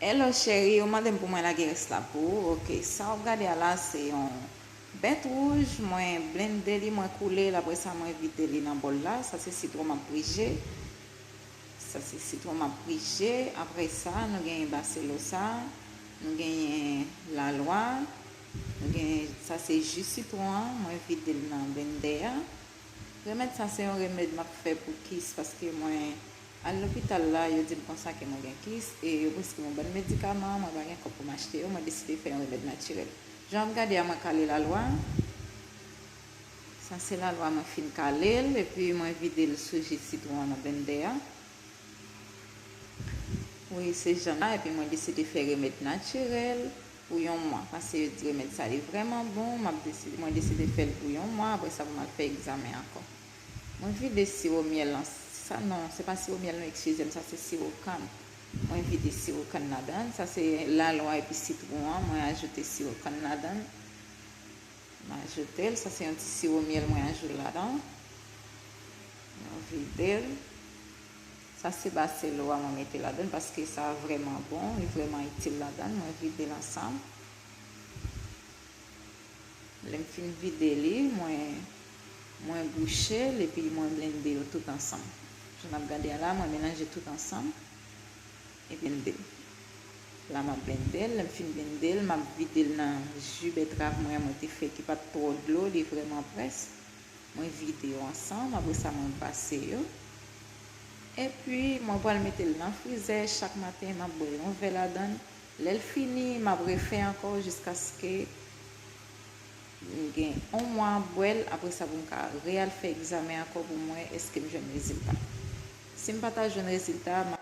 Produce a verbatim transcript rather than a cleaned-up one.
Hello cheri, ou mande m pou mwen lage rès la pou ou. Ok, sa w ap gade a la se yon bèt wouj, mwen blende li, mwen koule l, apre sa mwen vide li nan bòl la. Sa se sitwon m ap prije. Sa se sitwon m ap prije. Apre sa, nou genyen baselo sa, nou genyen lalwa, nou genyen, sa se ji sitwon an, mwen vide l nan blendè a. Remèd sa se yon remèd m ap fè pou kis, paske mwen al lopital la, yo di m konsa ke mwen gen kis, e yo preskri m yon bann medikaman, mwen pa gen kòb pou m achte yo, mwen deside fè yon remèd natirèl. Jan w ap gade a, mwen kale lalwa. Sa se lalwa, mwen fin kale l, epi mwen vide l sou ji sitwon an nan blendè a. Wi, se jan la, epi mwen deside fè remèd natirèl pou yon mwa, paske yo di remèd sa li vrèman bon, m ap deside, mwen deside fè l pou yon mwa, apre sa pou m al fè egzamen ankò. Mwen vide siwo myèl lan, sa non, se pa siwo myèl non, eskize m, sa se siwo kann. Mwen vide siwo kann ladan l, sa se lalwa epi sitwon an, mwen ajoute siwo kann ladan l. Mwen ajoute l, sa se yon ti siwo myèl mwen ajoute ladan. Mwen vide l. Sa se baselo a mwen mete ladan l paske sa vrèman bon, li vrèman itil ladan l. Mwen vide l ansanm. Lè m fin vide li, mwen, mwen bouche l epi mwen blende yo tout ansanm. Jan n ap gade a la, mwen melanje tout ansanm. Epi blende l. La m ap blende l, lè m fin blende l, m ap vide l nan ji bètrav mwen an mwen te fè ki pa t twò dlo, li vrèman près. Mwen vide yo ansanm, apre sa mwen pase yo. Epi mwen pral mete l nan frizè, chak maten m ap bwè yon vè ladan l. Lè l fini, m ap refè ankò jiskaske m gen yon mwa ap bwè l, apre sa pou m ka re-al fè egzamen ankò pou m wè èske m jwenn rezilta. Si m pa ta jwenn rezilta, m